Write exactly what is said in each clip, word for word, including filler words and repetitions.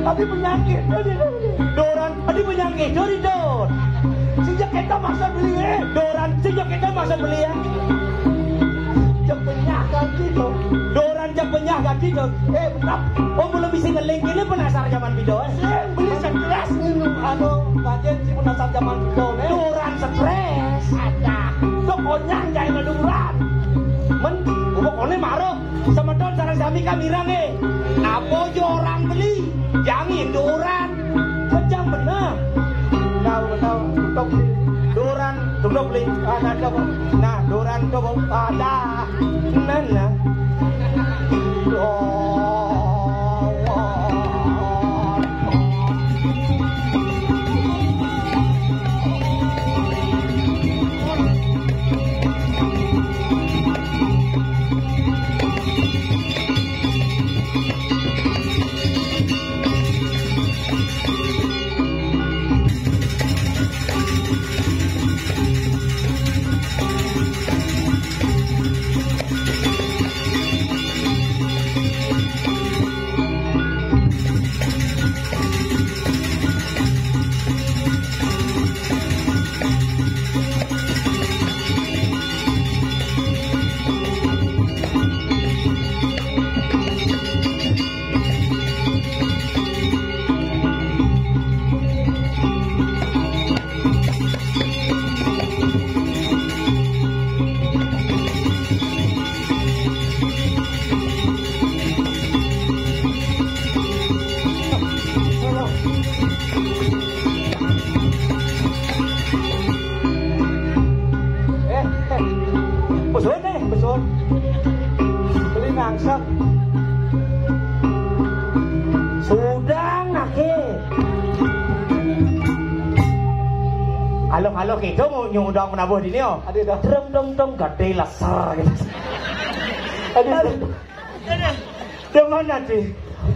Tapi penyakit, doran, adi penyakit, dori dor. Sejak kita masa beli, eh, doran, sejak kita masa beli ya. Sejak penyakit gitu. Doran jak penyakit gitu. Eh, bentar. Oh, belum bisa ngeling ini penasar zaman bido, eh. Sing beli segelas minum, anu, kajen si penasar zaman bido, eh. Doran stres. Ada. Tok onyang jai doran. Men, gua kone marah. Semeton sareng sami kamirang, eh. Apa aja orang beli, jangan doran. Kejam bener. Nah, bener, tutup. Doran, tutup beli. Ah, nah, tutup. Nah, doran tutup. Ada. Nah, nah. Oh. Eh, eh. Pesun, eh, pesun. Beli nangsek. Sudang nake. Halo, halo, kita mau nyudang menabuh di ini, oh. Ada dah. Dreng, dong, dong, gade, laser, gitu. Ada dah. Di mana, di?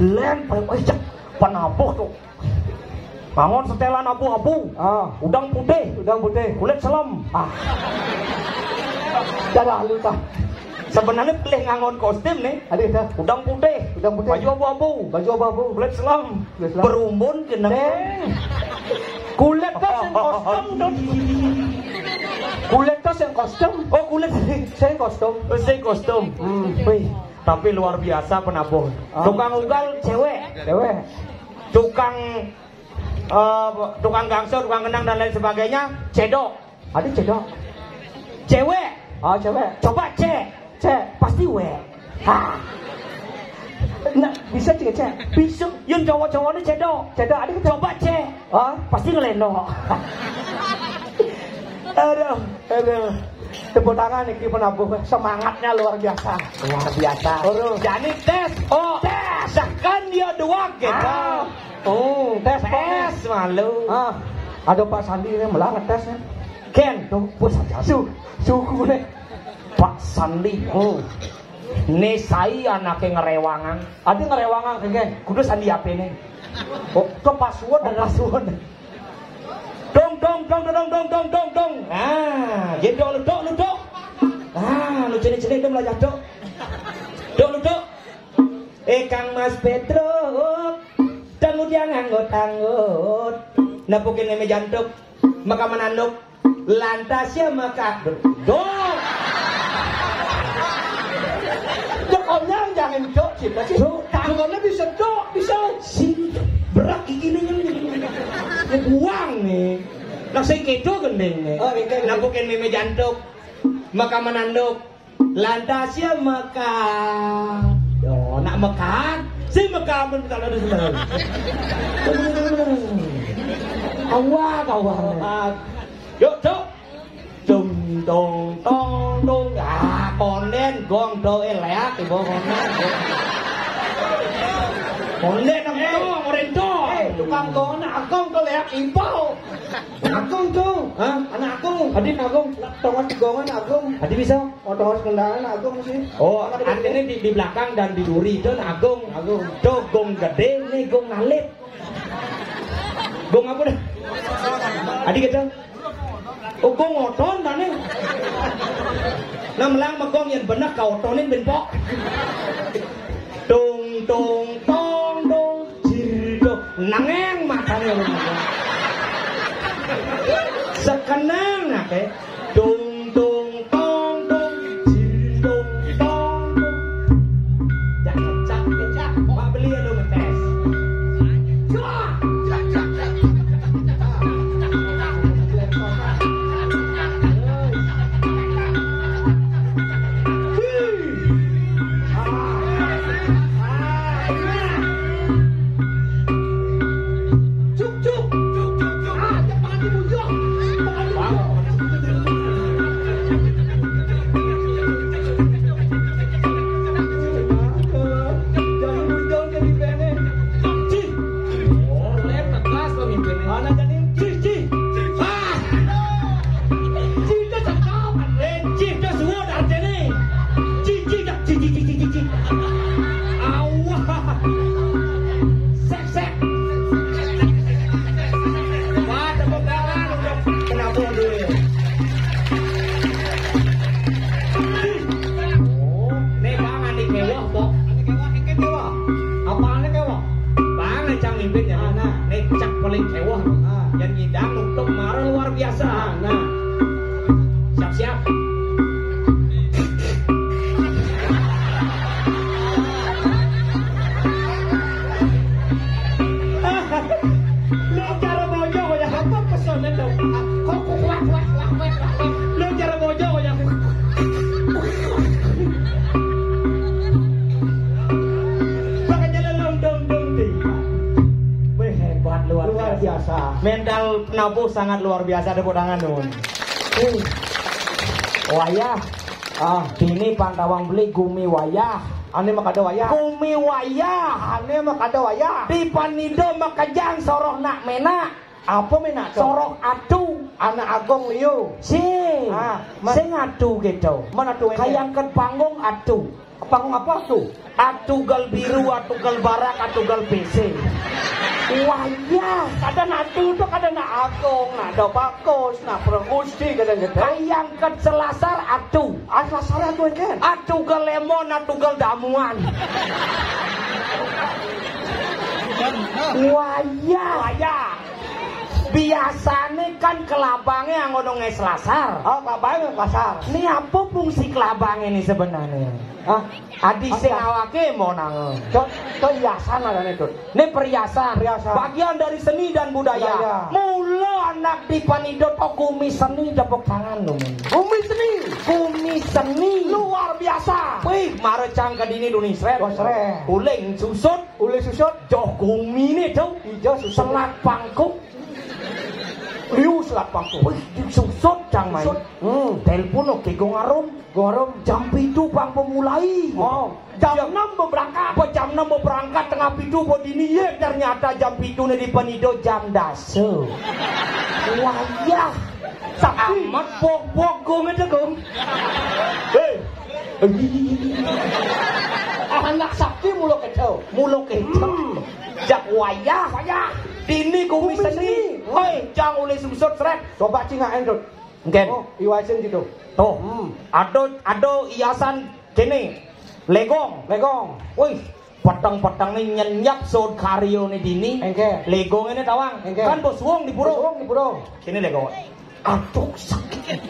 Lem, eh, cek. Penabuh tuh. Bangun setelan abu-abu. Ah. Udang putih. Udang putih. Kulit selem. Ah. Dah lalu, tah. Sebenarnya pilih ngangon kostum nih. Ada dah. Udang putih. Udang putih. Baju abu-abu. Baju abu-abu. Kulit selem. Kulit selem. Berumbun kena. Deng. Kulit tuh sing kostum, Dut. Kulit tuh sing kostum. Oh, kulit sing kostum. Oh, sing kostum. Hmm. Wih, tapi luar biasa penabuh. Ah. Tukang ugal cewek. Cewek. Tukang, eh, tukang gangso, tukang kendang dan lain sebagainya, cedok. Ada cedok. Cewek. Ah, cewek. Coba cek. Cek. Pasti we. Hah. Nah, bisa cek, cek. Bisa. Yang cowok-cowok ini cedok. Cedok, ada cedok. Coba cek. Ah? Pasti ngeleno. Aduh, aduh. Tepuk tangan nih, penabuh. Semangatnya luar biasa. Luar biasa. Aduh. Jadi tes. Oh, tes. Tekan dia dua gitu. Ah. Oh, tes, tes malu. Ah, ada Pak Sandi ini malah ngetes ya. Ken, tuh, bos aja. Su, suku nih. Pak Sandi. Oh. Ini saya anaknya ngerewangan. Ada ngerewangan ke Ken? Kudu Sandi apa ini? Oh, ke password, oh, ada password. Dong, dong, dong, dong, dong, dong, dong, dong. Ah, gitu lu dok, lu dok. Ah, lu cini-cini dong lah jatuh. Dok, lu dok. Eh, Kang Mas Petruk, tanggut yang anggut-anggut. Napukin meme jantuk, maka menanduk. Lantas ya maka dok. Dok, konyang jangan dok, cinta sih. Dok, tangannya bisa dok, bisa. Sing berat gigi nih. Buang nih. Nah, sing kedo gending nih. Oh, gitu. Napukin meme jantuk, maka menanduk. Lantas ya Mekah. Yo, nak Mekah, si Mekah pun tak ada sebenarnya. Awak, awak. Yuk, cok. Dung, dung, tong, dung. Ah, konden, gong, do, eh, leak, ibu, konden. Konden, nang, tong, konden, tong. Eh, tukang gong, nak, gong, do, leak, ibu. Agung tuh. Hah? Anak Agung. Adi Agung. Tongas Gongan Agung. Adi bisa? Otohos kendangan Agung sih. Oh, artinya di, di belakang dan di duri itu Agung. Agung. Tuh gong gede, nih gong ngalit. Gong apa dah? Adi gitu. Oh, gong oton tane. Nah, melang megong yang bener kau otonin ben pok. Tung tung tong dong, jir dong. Nanging matane ora ngono. Sekeneng nake. Dung dung tong dung, jing dung tong dung. Jangan cak cak, Pak beli ya lu ngetes. Cih, dah suwun artine. Cih, cih, dah, cih, cih, cih, cih, cih, cih. Awah. Sek, sek. Wah, tepuk tangan untuk penabuh dulu. Oh, nih Bang Anik mewah, Pok. Anik mewah, engke mewah. Apane mewah? Bang, nek cang mimpin ya. Ah, nah. Nek cak paling mewah. Ah. Yang ngidang untuk marah luar biasa. Ah, nah. Siap-siap. Lu cara bojo ya apa pesone dong? Kok kuat, kuat, kuat, kuat, kuat. Lu cara bojo ya. Makanya lelong dong dong deh. Wih, hebat luar Luar biasa. biasa. Mental penabuh sangat luar biasa, tepuk tangan dong. Wayah. Ah, dini pantawang beli gumi wayah. Ane mah kada wayah. Gumi wayah. Ane mah kada wayah. Di panido makejang soroh nak menak. Apa menak to? Soroh adu. Anak agong liu. Si. Ah, man- Sing adu gitu. Man adu ini? Kayang ket panggung adu. Panggung apa tu? Atugal biru, atugal barak, atugal P C. Wayah. Kada natu tu, kada nak agong, nak ada bagus, nak pergusti, kada gitu. Kayang ket selasar atu. Ah, selasar atu kan? Atugal lemon, atugal damuan. Wayah. Wayah. Biasane kan kelabange anggo nang selasar. Oh, kelabange selasar. Ni apa fungsi kelabange ni sebenarnya? Hah? Adi sing Apa? Awake monang. Cok, cok hiasan adane, Dut. Ini perhiasan. Perhiasan. Bagian dari seni dan budaya. Budaya. Mula anak di panido to gumi seni, tepuk tangan dong. Gumi seni. Gumi seni. Luar biasa. Wih, mara cang ke dini duni sret. Wah, sret. Uling susut. Uling susut. Joh gumine dong. Ijo susut. Selat pangkung. Liu selat pangkung. Wih, susut cang mai. Susut. Hmm. Telepon oke gong arum. Gorom jam pitu pang pemulai. Oh, jam Jam enam beberangkat. Apa jam enam beberangkat, tengah pitu po dini, ye, ternyata jam pitu ne di panido jam dasa. Wayah. Sakti. Amat pok-pok gong itu, gong. Hei. Anak sakti mula kedo. Mula kedo. Hmm. Jak wayah. Wayah. Dini gumi Gumi seni. Seni. Hei, cang uli susut sret. Coba cingaken, Dut. Nggih. Oh, iwasin gitu. Tuh. Hmm. Ada, ada hiasan kene. Legong. Legong. Wih, peteng-peteng ni nyenyap sod karyo ni dini. Engke. Legong ini tawang. Engke. Kan bos wong di pura. Bos wong di pura. Kene legong. Aduh, sakit.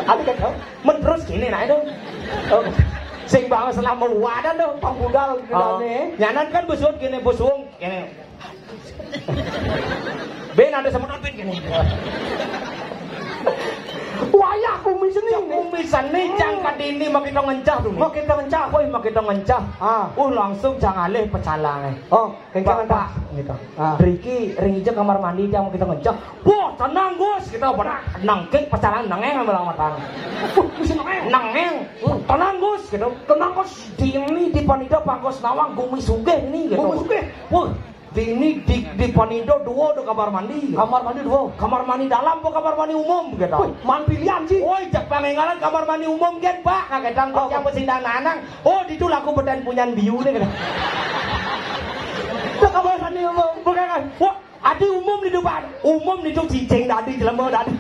Ada kan, Dong? Men terus kene nak itu. Oh. Sing bangun selama wadan tuh. Pang budal Oh. Gilane. Nyanan kan bos wong kene, bos wong kene. Ben ada semeton ben kene. Wayah gumi seni. Gumi seni cang kadini makita ngencah tuh. Makita ngencah. Woi, makita ngencah. Ah. Uh, langsung cang alih pecalange. Oh, kengkang Bapak, gitu. Ah. Riki, ring ija kamar mandi cang makita ngencah. Wah, tenang, Gus, kita benar. Nangkik pecalang nengeng ambil amatang. Wah, bisa nengeng. Nengeng. Hmm. Tenang, Gus, gitu. Tenang, Gus. Dini di panido pangkos nawang gumi sugih ni, gitu. Gumi sugih. Wah, dini di, di panido dua do kamar mandi. Kamar mandi dua. Kamar mandi dalam apa kamar mandi umum, gitu. Wih, man pilihan sih. Woi, jak pangengalan kamar mandi umum, gen, Pak. Kagetang Oh. Yang pesindang nanang. Oh, ditu laku beden punyan biu ni, gitu. Itu kamar mandi umum. Bukan kan? Wah, adi umum di depan. Umum di tu cicing tadi, jelema tadi.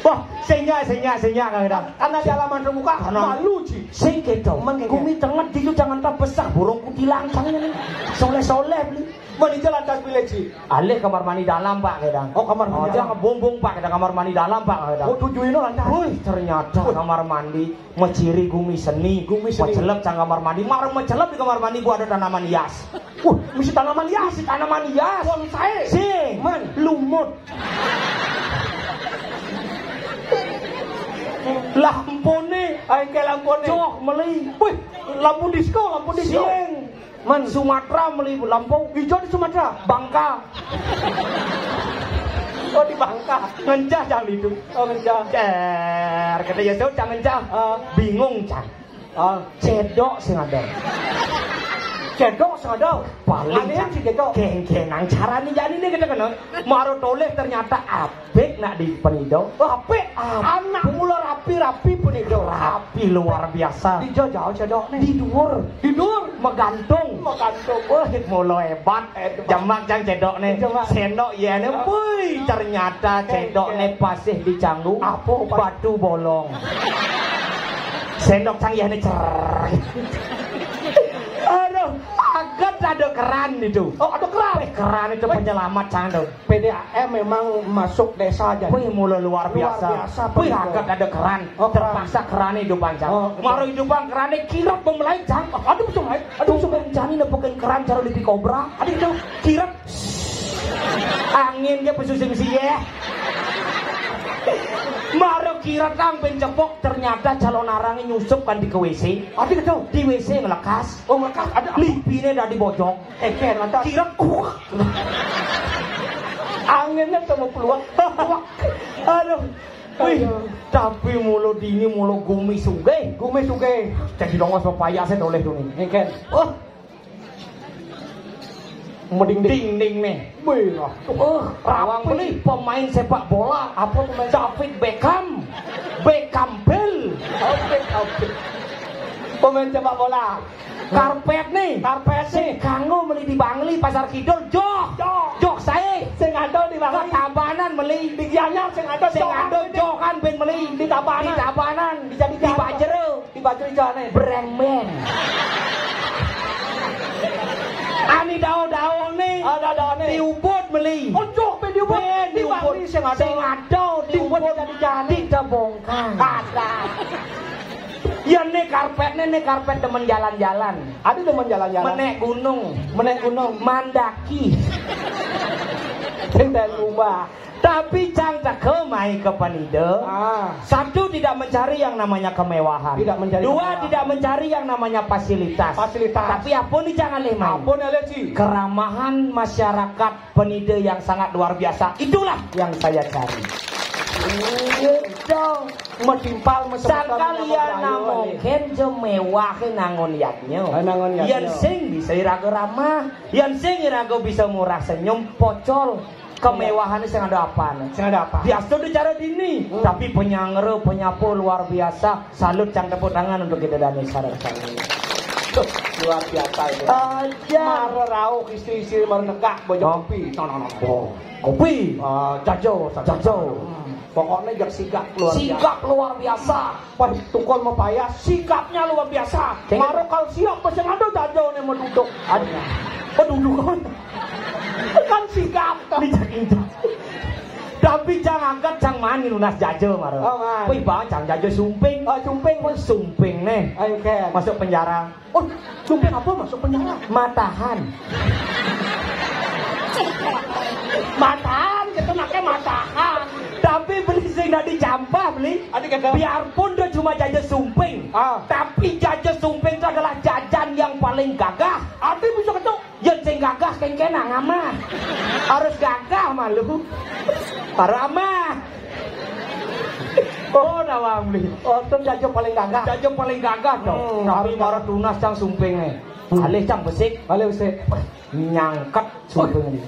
Wah, senya, senya, senya, kagetang. Karena di halaman terbuka, Karena malu, Ji. Sing kedo. Men kedo. Gumi tenget ditu jangan tak besar burung kutilang sana ni. Soleh-soleh, Bli. Mani jalan tas bilik, Ji. Alih kamar mandi dalam, Pak, kadang. Oh, kamar mandi Oh, dalam. Jangan bumbung, Pak, kadang kamar mandi dalam, Pak, kadang. Oh, tujuh ini lantas. Wih, ternyata Wih. Kamar mandi meciri gumi seni. Gumi seni. Mecelep cang kamar mandi. Marung mecelep di kamar mandi gua ada tanaman hias. Wah, mesti tanaman hias. Mesti tanaman hias. Bonsai. Sing. Man. Lumut. Lampune. Ayo ke lampune. Cok, meli. Wih, lampu disco, lampu disco. Sing. Man, Sumatera meli lampu hijau di Sumatera. Bangka. Oh, di Bangka. Ngencah jangan itu. Oh, ngencah. Cer, kata Yesus jangan ngencah. Ah. Bingung cang. Ah. Cedok sing ada. Cedok sing ada. Paling Aneh cang. Si cedok. Geng-genang carane jani ini kita kena. Maro toleh ternyata apik nak di penido. Oh, apik. Apik. Anak mula rapi-rapi penido. Rapi luar biasa. Di jauh-jauh cedok nih. Di dhuwur. Di dhuwur. Megantung. Megantung. Wah, mula hebat. Hebat. Jamak cang cedok nih. Jamak. Sendok ya nih. Wih, ternyata Eh, cedok eh. Nih pasih dicanggu. Apa, apa? Batu bolong. Sendok cang ya nih cer. Aduh, agak ada keran itu. Oh, ada keran. Eh, keran itu Wih. Penyelamat cang tuh. P D A M memang masuk desa aja. Wih, mula luar Luar biasa. Biasa, Wih, betul. Agak ada keran. Oh, keran. Terpaksa keran hidup panjang. Oh, betul. Maro hidup bang keran kirap pemelain cang. Aduh, betul, hai. Aduh, sumpah jani nepukin keran cara lipi kobra. Aduh, itu kirap. Angin dia pesusing sih ya. Maro kirap kang pencepok ternyata calon arangnya nyusup kan di ke W C. Aduh, betul. Di W C ngelekas. Oh, ngelekas ada. Lipine dari bojong. Eh, kan, lantas. Kirap. Anginnya sama peluang. Aduh. Wih, Aduh. Tapi mula dini mula gumi sugih. Gumi sugih. Cek dongos pepaya saya oleh dulu. Ngeken. Oh. Meding ding. Ding-ding nih. Wih, oh, Rawang rapi. Beli pemain sepak bola. Apa pemain? David Beckham. Beckham Bell. Oh, Beckham Bell. Pemain sepak bola. Karpet nih. Karpet nih. Sing kanggo meli di Bangli, Pasar Kidul. Joh. Joh. Joh sae. Sing ada di Bangli. Ke Tabanan meli. Di Gianyar sing ada. Sing joh ada kan joh kan ben meli. Di Tabanan. Di Tabanan. Bisa di Di Bajero. Di Bajero jane. Brengmen. Ani dao-dao nih. Ada dao nih. Di Ubud meli. Oh, joh ben di Ubud. Ben Di di Ubud. Bangli sing ada. Sing ada di Di Ubud Ubud. Jadi jane. Di Debongkang. Ada. Ya, nih karpetnya, nih karpet demen jalan-jalan. Ada demen jalan-jalan. Menek gunung. Menek gunung. Mandaki. Tenda rumah. Tapi cang teke mai ke penida. Ah. Satu, tidak mencari yang namanya kemewahan. Tidak mencari Dua, kemewahan. Tidak mencari yang namanya fasilitas. Fasilitas. Tapi apa nih cang alih mai? Apa nih alih, Ci? Keramahan masyarakat penida yang sangat luar biasa. Itulah yang saya cari. Iya, dong. Metimpal, mesemesem, Sangkal iya nyaman namung rayu, ken je mewah nangun yadnya. Ah, nangun yadnya. Yen sing bisa iraga ramah, yen sing iraga bisa murah senyum, pocol. Kemewahane sing ada apane? Sing ada apa? Biasa di cara dini, Hmm. Tapi penyangera, penyapu luar biasa. Salut cang tepuk tangan untuk kita dan sareng-sareng. Tuh, luar biasa itu. Aja. Mar rauh istri-istri mar negak bojong Oh. Kopi. No, no, no. Oh. Kopi. Ah, jajo, jajo. Jajo. Hmm. Pokoknya jak sigap luar biasa. Sigap luar biasa. Pas tukul mepaya, sigapnya luar biasa. Cek. Maro kal siap pesen ada jajo nih mau duduk. Ada. Mau duduk. Kan sigap. Ini jago. Tapi cang angkat cang mani lunas jajo maro. Oh, man. Wih, bawa cang jajo sumping. Oh, sumping. Wih, sumping nih. Ayo, Ken. Masuk penjara. Oh, sumping apa masuk penjara? Matahan. Matahan, kita pakai matahan. Tapi beli sing dadi campah, beli. Ada kata. Biarpun dia cuma jajan sumping, Ah. tapi jajan sumping itu adalah jajan yang paling gagah. Ada bisa ketuk. Ya sing gagah kengkena ngamah. Harus gagah malu. Paramah. Oh, nawang beli. Oh, itu jajan paling gagah. Jajan paling gagah dong. Hmm. Tapi marah tunas cang sumping nih. Hmm. Alih cang besik. Alih besik. Nyangket sumping ini.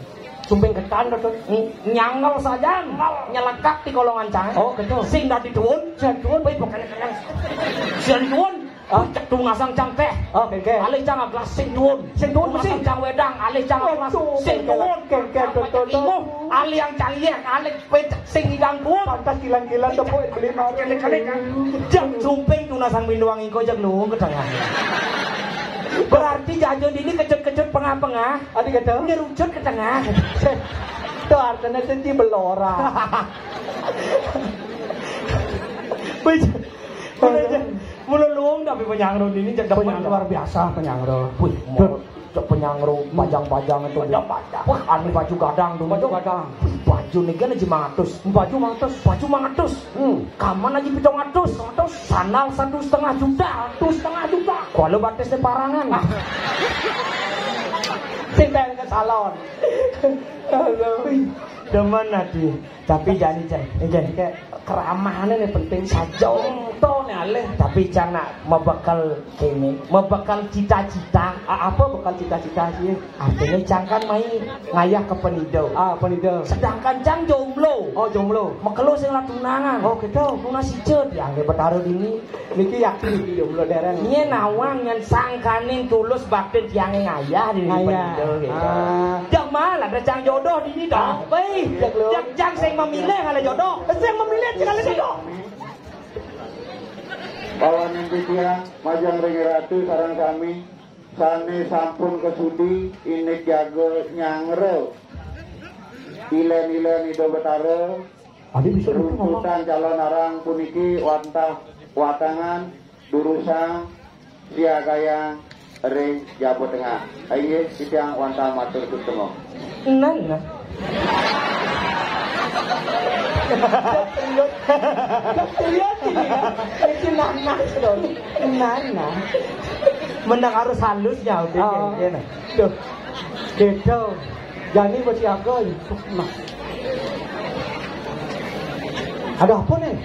Sumping ketan, betul. Ng-, nyangel saja. Nyelekak di kolongan cang. Oh, betul. Sing dadi tuun. Sing tuun. Wih, bukan kenyang. Sing tuun. Ah. Cek tunasang cang teh. Oh, kengke. Alih cang gelas sing tuun. Sing tuun mesti. Tunasang cang wedang, alih cang gelas. Waduh, sing tuun. Kengke, betul, betul. Inguh, alih yang cang yeh, alih pecek sing idang tuun. Pantas kilan-kilan tepuk beli mari. Kali-kali kan. Cek sumping tunasang binduang ingko cek nuwun kedangan. Berarti jajo dini kecut-kecut pengah-pengah. Adi kata? Ngerucut ke tengah. Tuh artinya itu ci belora. Wih, mulai aja. Mulai luung tapi penyangro dini cek demen. Penyangro luar biasa, penyangro. Wih, mau cek penyangro pajang-pajang itu. Pajang-pajang. Wah, anu baju gadang tuh. Baju gadang. Wih, baju nih kan aja mangatus. Baju mangatus. Baju mangatus. Hmm. Kaman aja pitung atus. Sandal satu setengah juta. Satu setengah juta. Kalau batisnya parangan. Ah. Sing bayar ke salon. Halo. Demen ati. Tapi jani, Cen. Jani kayak keramahane nih penting saja. Contoh nih alih. Tapi cang nak mebekal kene, mebekal cita-cita. A-, apa bekal cita-cita sih? Artinya cang kan mai ngayah ke penido. Ah, penido. Sedangkan cang jomblo. Oh, jomblo. Mekelo sing lah tunangan. Oh, gitu. Tunas ijo diangge Betara dini. Niki yakin iki jomblo dereng. Nyen nawang nyen sangkaning tulus bakti tiange ngayah di penido gitu. Ah. Jang malah ada cang jodoh dini dong. Wih, jang lu. Jang, jang sing memilih kalau jodoh. Sing memilih cing kalau jodoh. Pawaning titiang majeng ring ratu sareng sami sane sampun kesudi indik jaga nyanggra ilen-ilen Ida Betara. Adi bisa gitu ngomong. Runtutan calon arang puniki wantah watangan durusang siagayang ring Jawa Tengah. Inggih, titiang wantah matur suksma. Nan, nah. Serius. Serius ini ya. Iki nanas loh. Nana. Menang harus halusnya udah. Oh. Tuh. Gitu. Jani masih agak. Nah. Ada apa nih?